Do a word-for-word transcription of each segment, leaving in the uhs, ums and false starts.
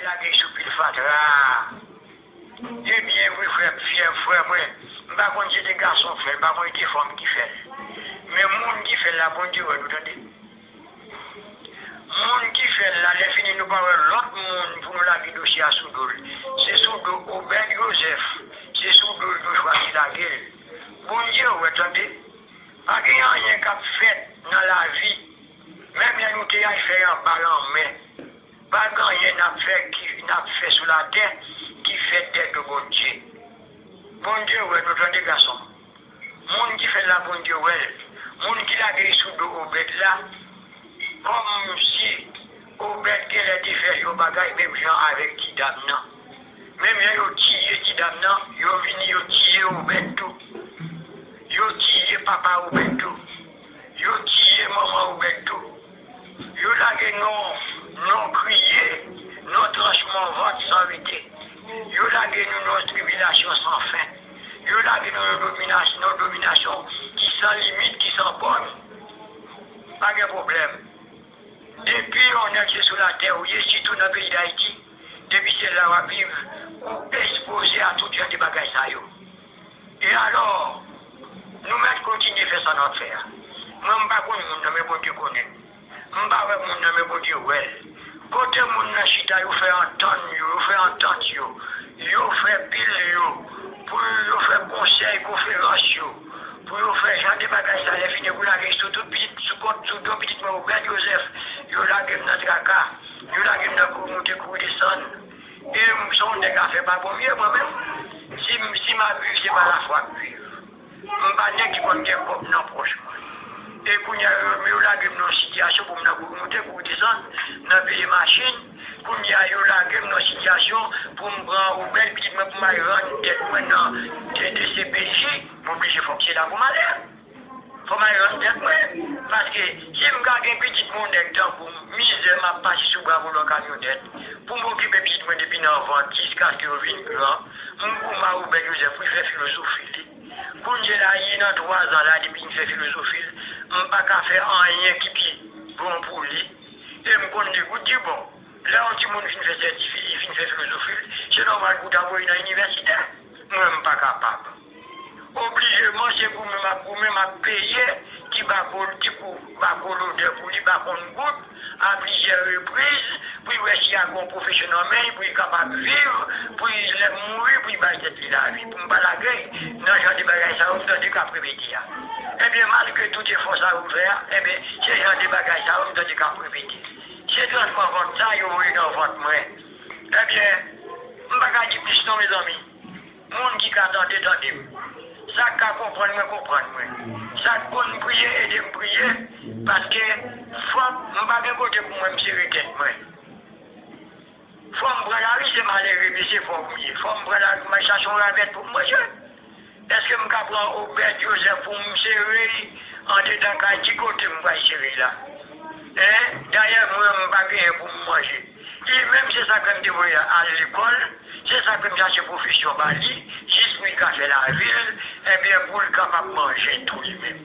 Lage sou pil fatra. Ebyen wi, frè, frè, frè mwen, m pa konn si se te gason k fè l, m pa konn si se te fanm ki fè l. Men moun ki fè l la, Bondye wè nou, tande. Moun ki fè l la, lè fini nou pa wè lòt moun pou nou lage dosye a sou do l. Se sou do Obed Joseph, se sou do l nou chwazi lage l. Bondye wè, tande. Pa gen anyen k ap fèt nan lavi, menm lè nou te al fè y anba lanmè. Pa gen anyen n ap fè ki n ap fè sou latè ki fèt dèyè do Bondye. Bondye wè nou, tande, gason. Moun ki fè l la, Bondye wè l. Moun ki lage l sou do Obed la, kòmsi Obed genlè te fè yon bagay menm jan avèk ti dam nan. Menm jan yo tiye ti dam nan, yo vini yo tiye Obed tou. Yo tiye papa Obed tou. Yo tiye manman Obed tou. Yo lage nou, nou kriye, nou tranchman vant san rete. Yo lage nou nan tribilasyon san fen. Yo lage nou nan dominasyon, nan dominasyon ki san limit, ki san bòn. Pa gen pwoblèm. Depi yon nèg se sou latè ou ye, sitou nan peyi Dayiti, depi se la w ap viv, ou ekspoze a tout jan de bagay sa yo. E alò, nou mèt kontinye fè sa n ap fè a. Mwen, m pa konn moun nan, men Bondye konnen. M pa wè moun nan, men Bondye wè l. Kote moun nan chita, yo fè antann yo, yo fè antant yo, yo fè pil yo, pou yo fè konsèy, konferans yo, pou yo fè jan de bagay sa, lè fini pou lage sou tout pitit, sou kont, sou do pitit mwen, Obed Joseph, yo lage m nan traka, yo lage m nan kouri moute, kouri desann. E m se yon nèg afè pa bon m ye, mwen menm. Si m, si m ap viv, se pa lafwa m viv. M pa nèg ki konn gen kòb nan pòch mwen. E kounye a, yo, yo lage m nan yon sitiyasyon pou m nan kouri moute, kouri desann, nan peye machin. Kounye a, yo lage m nan yon sitiyasyon pou m pran Obed pitit mwen pou m al rann tèt mwen nan D D C P J. M oblije, fòk se la pou m ale. Fò m al rann tèt mwen. Paske si m ka gen pitit mwen, yon nèg tankou m, mizè m ap pase sou bra volan kamyonèt pou m okipe pitit mwen depi nan vant jiskaske yo vin gran, m goumen ak Obed Joseph pou l fè filozofi li. Kounye la, li nan twa zan la depi l fè filozofi l, m pa ka fè anyen ki pi bon pou li. E m konn li gout di bon. Lè yon timoun fin fè sètifika, li fin fè filozofi l, se nòmal pou w ta voye nan inivèsite. Mwen, m pa kapab. Oblijeman, se goumen m ap goumen, m ap peye ti bako, ti kou bako lodè pou li, bakon goud, a plizyè repriz, pou l wè si y a gen yon pwofesyon nan men l, pou l kapab viv, pou l lè m mouri, pou l bay tèt li lavi, pou m pa lage l nan jan de bagay sa yo m tande k ap repete a. Ebyen, malgre tout efò sa yo m fè a, ebyen, se jan de bagay sa yo m tande k ap repete. Se tranchman vant sa yo voye nan vant mwen. Ebyen, m pa ka di plis non, mezanmi. Moun ki ka tande, tande m. Sa k ka konprann mwen, konprann mwen. Sa k konn priye, ede m priye, paske fò m, m pa gen kote pou mwen m sere tèt mwen. Fò m pran lari, se malere, mesye, fò m ye. Fò m pran lari, m al chache yon ravèt pou m manje. Èske m ka pran Obed Joseph pou m sere l andedan kay? Ki kote m pral sere l la? Hein? Dayè, mwen, m pa genyen pou m manje. Li menm, se sa k fè m te voye l al lekòl, se sa k fè m chache pwofesyon ba li, jis pou li ka fè lavi l, ebyen, pou l kapab manje tou li menm.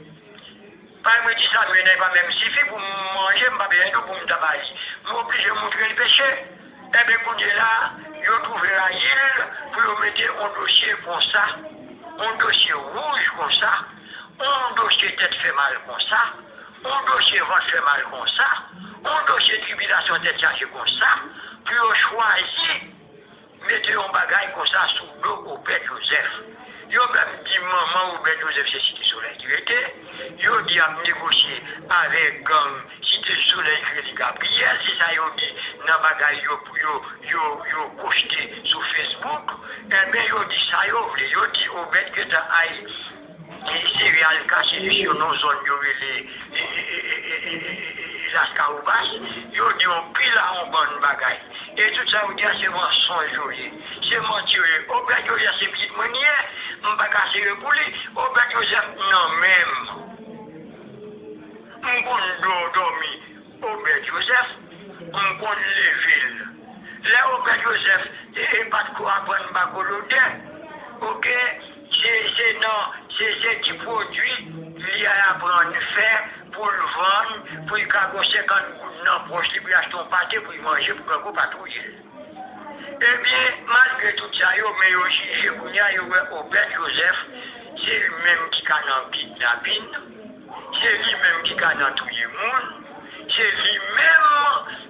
Paske mwen di sa, men e pa menm sifi pou m manje, m pa bezwen tou pou m ta ba li. M oblije moutre l peche. Enben, kounye la, yo twouve rayi l pou yo mete yon dosye konsa, yon dosye wouj konsa, yon dosye tèt fè mal konsa, yon dosye vant fè mal konsa, yon dosye tribilasyon tèt chaje konsa, pou yo chwazi mete yon bagay konsa sou do Obed Joseph. Yo menm di manman Obed Joseph se Site Solèy ki rete. Yo di ap negosye avèk gang Site Solèy ki rele Gabriyèl. Se sa yo di nan bagay yo pou yo, yo, yo poste sou Facebook. Enben, yo di sa yo vle. Yo di Obed gentan al sere al kache li sou yon zòn yo rele Laskawobas. Yo di yon pil a yon bann bagay. E tout sa yo di a se mansonj yo ye. Se manti yo ye. Obed Joseph se pitit mwen li ye. M pa ka sere pou li. Obed Joseph nan men m. M konn dò-, dòmi Obed Joseph, m konn leve l. Lè Obed Joseph e, e pa t ko aprann bako lodè, oke, se, se nan, se, se ti pwodui li aprann fè pou l vann, pou l ka gon senkant goud nan pòch li, pou l achte yon pate pou l manje, pou grangou pa touye l. Ebyen, malgre tout sa yo, men yo jije kounye a, yo wè Obed Joseph, se li menm ki ka nan kidnapin, se li menm ki ka nan touye moun, se li menm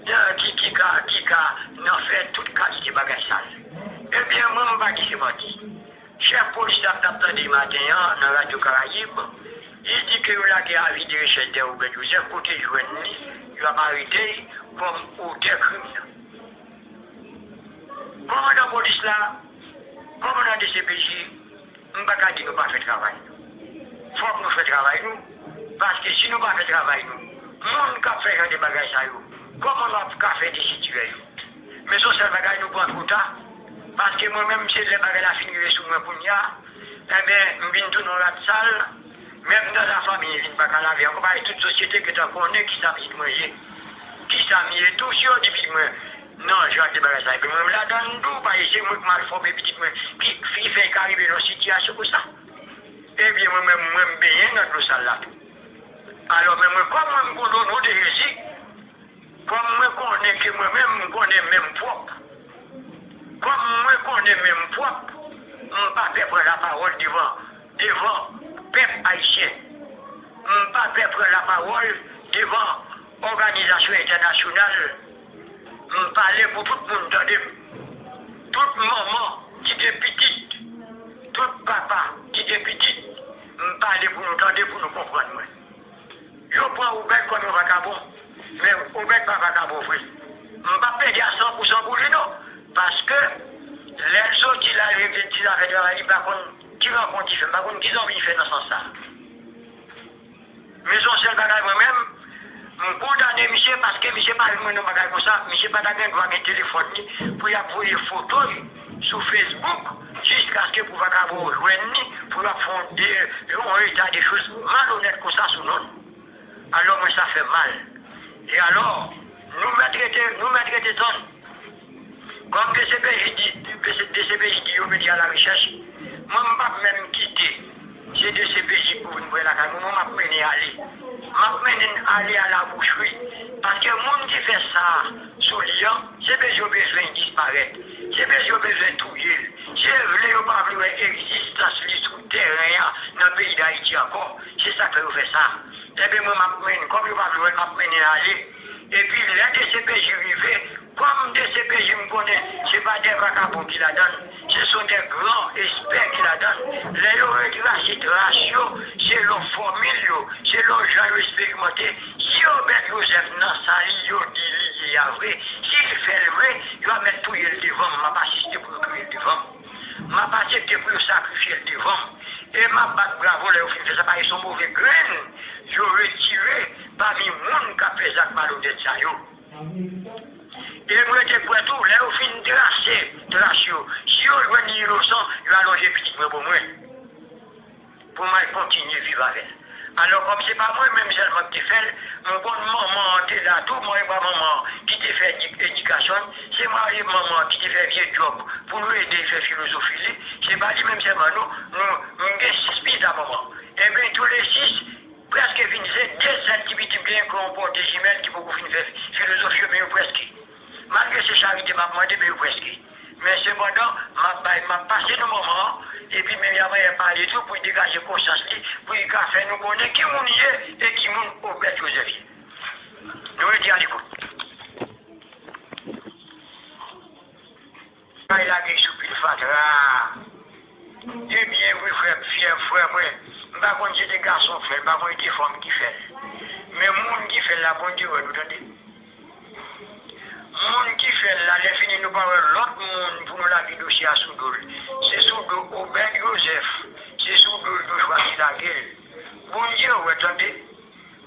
nan, ki, ki ka, ki ka nan fè tout kalite bagay sal. Ebyen, mwen, m pa di se manti. Chèf polis la m t ap tande maten an nan Radyo Karayib, li di ke yo lage avi de rechèch dèyè Obed Joseph, kote yo jwenn li, yo ap arete l kòm otè krim nan. Kòmandan polis la, kòmandan D C P J, m pa ka di nou pa fè travay nou. Fòk nou fè travay nou, paske si nou pa fè travay nou, moun k ap fè jan de bagay sa yo, kòman n ap ka fè desitirè yo? Men se yon sèl bagay, nou pran twò ta, paske mwen menm, se lè bagay la fin rive sou mwen kounye a, enben, m vin tounen yon rat sal, menm nan lafanmi, m vin pa ka lave ankò, paske tout sosyete gentan konnen kisa pitit mwen ye, kisa m ye tou, si yo di pitit mwen nan jan de bagay sa, epi mwen, m ladan l tou, paske se mwen k mal fòme pitit mwen, ki, ki fè l ka rive nan sitiyasyon konsa. Ebyen, mwen menm, mwen, m benyen nan dlo sal la tou. Alò, men mwen, kòm mwen, m konnen o non de Jezi, kòm mwen konnen ke mwen menm, m konnen men m pwòp. Kòm mwen konnen men m pwòp, m pa pè pran lapawòl devan, devan pèp ayisyen. M pa pè pran lapawòl devan òganizasyon entènasyonal. M pale pou tout moun tande m. Tout manman ki gen pitit, tout papa ki gen pitit, m pale pou nou tande, pou nou konprann mwen. Yo pran Obed kòm yon vakabon, men Obed pa vakabon vre. M p ap plede a san pou san pou li non, paske lè l soti la, l rete ti zafè travay li, m pa konn ki rankont li fè, m pa konn ki zanmi li fè nan sans sa. Men se yon sèl bagay mwen menm, m kondane misye paske misye pa jwenn mwen nan bagay konsa, misye pa ta gen dwa gen telefòn li pou y ap voye foto l sou Facebook jiskaske pou vakabon yo jwenn li, pou y ap fè yon de-, yon eta de choz malonèt konsa sou non l. Alò mwen sa fè m mal. E alò, nou mèt rete, nou mèt rete tann. Kòm D C P J di, D C P J di yo mete a la rechèch, mwen m p ap menm kite se D C P J pou vin pran lakay mwen, mwen m ap mennen ale. M ap mennen ale a la boucherie. Paske moun ki fè sa sou li an, se bezwen, yo bezwen disparèt. Se bezwen, yo bezwen touye l. Se vle yo pa vle wè egzistans li sou tèren an nan peyi Dayiti ankò. Se sa k fè yo fè sa. Enben mwen m ap mennen, kòm yo pa vle wè l, m ap mennen ale. Epi lè D C P J rive, kòm D C P J m konnen se pa de vakabon ki ladan l, se son de gran espè ki ladan l. Lè yo retrase tras yo, selon fòmil yo, selon jan yo esperimante, si Obed Joseph nan sa li yo di li ye a vre, si li fè l vre, yo ap mèt touye l devan m, m ap asiste pou yo touye l devan m. M ap aksepte pou yo sakrifye l devan m. E m ap bat bravo lè yo fin fè sa, paske se yon move grenn yo retire pami moun k ap fè zak malonèt sa yo. E m rete kwè tou, lè yo fin trase tras yo, si yo jwenn li inosan, yo alonje pitit mwen pou mwen, pou m al kontinye viv avè l. Alò, kòm se pa mwen menm sèlman ki te fè l, m konn manman an te la tou, mwen e pa manman an ki te fè edi-, edikasyon l, se mwen e manman an ki te fè vye djòb pou nou ede l fè filozofi li, se pa li menm sèlman non, nou, m gen sis pitit a manman. Enben, tou le sis, prèske vin se de sèl ti pitit m genyen ki yon pòte jimèl ki poko fin fè filozofi yo, men yo prèske. Malgre se charite m ap mande, men yo prèske. Men sepandan, m ap bay, m ap pase nan manman an, epi men y a manyen pale tou pou l degaje konsyans li, pou l ka fè nou konnen ki moun li ye e ki moun Obed Joseph ye. Nou rete alekout. Bay lage sou pil fatra. Ebyen wi, frè, frè, frè mwen, m pa konn si se te gason k fè l, m pa konn si se te fanm ki fè l. Men moun ki fè l la, Bondye wè nou, tande. Moun ki fè l la, lè fini nou pa wè lòt moun pou nou lage dosye a sou do l. Se sou do Obed Joseph, se sou do l Joshua ki lage l. Bondye wè, tande.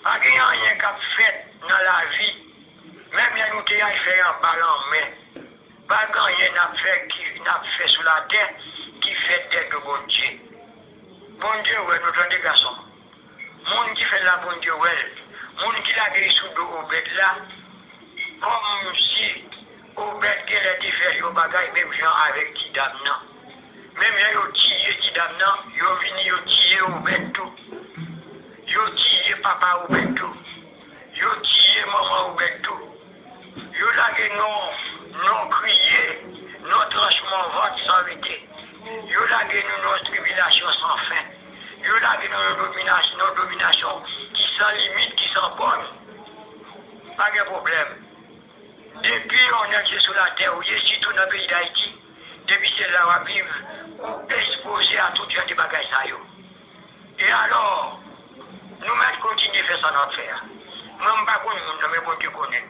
Pa gen anyen k ap fèt nan lavi, menm lè nou te al fè anba lanmè. Pa gen anyen n ap fè ki, n ap fè sou latè ki fèt dèyè do Bondye. Bondye wè nou, tande gason. Moun ki fè l la, Bondye wè l. Moun ki lage l sou do Obed la, kòmsi Obed genlè te fè yon bagay menm jan avèk ti dam nan. Menm jan yo tiye ti dam nan, yo vini yo tiye Obed tou. Yo tiye papa Obed tou. Yo tiye manman Obed tou. Yo lage non, non kriye, non ap viv, ou ekspoze a tout jan de bagay sa yo. E alò, nou mèt kontinye fè sa n ap fè a. Mwen, m pa konn moun nan, men Bondye konnen.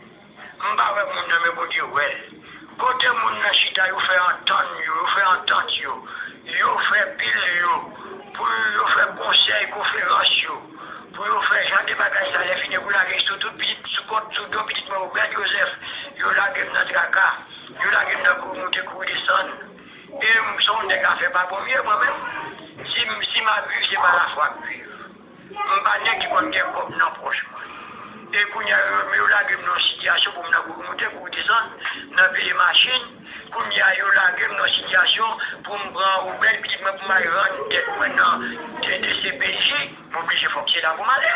M pa wè moun nan, men Bondye wè l. Kote moun nan chita, yo fè antann yo, yo fè antant yo, yo fè pil yo, pou yo fè konsèy, konferans yo, pou yo fè jan de bagay sa, lè fini pou lage sou tout pitit, sou kont, sou do pitit mwen Obed Joseph, yo lage m nan traka, yo lage m nan kouri moute, kouri desann. E m se yon nèg afè pa bon m ye, mwen menm. Si m, si m ap viv, se pa lafwa m ap viv. M pa nèg ki konn gen kòb nan pòch mwen. E kounye a, yo, yo lage m nan yon sitiyasyon pou m nan kouri moute, kouri desann, nan peye machin. Kounye a, yo lage m nan yon sitiyasyon pou m pran Obed pitit mwen pou m al rann tèt mwen nan D D C P J. M oblije fòk se la pou m ale.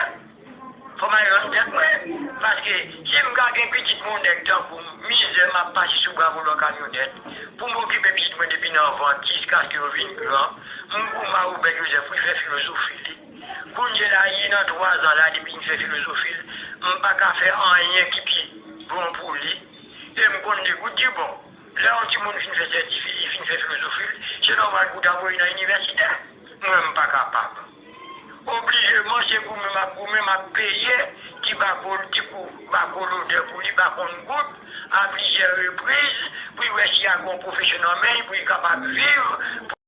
Fò m al rann tèt mwen. Paske si m ka gen pitit mwen, yon nèg tankou m, mizè m ap pase sou bra volan kamyonèt, pou m okipe pitit mwen depi nan vant jiskaske yo vin gran, m goumen ak Obed Joseph pou l fè filozofi li. Kounye la, li nan twa zan la, depi l fè filozofi l, m pa ka fè anyen ki pi bon pou li. E m konn degout di, bon, lè yon timoun fin fè sètifi, li fin fè filozofi l, se nòmal pou w ta voye nan inivèsite. Mwen, m pa kapab. Oblijeman, se goumen m ap goumen, m ap peye ti bako, ti kou bako lodè pou li pa konn goud, a plizyè repriz, pou l wè si y a gon pwofesyon nan men l, pou l kapab viv,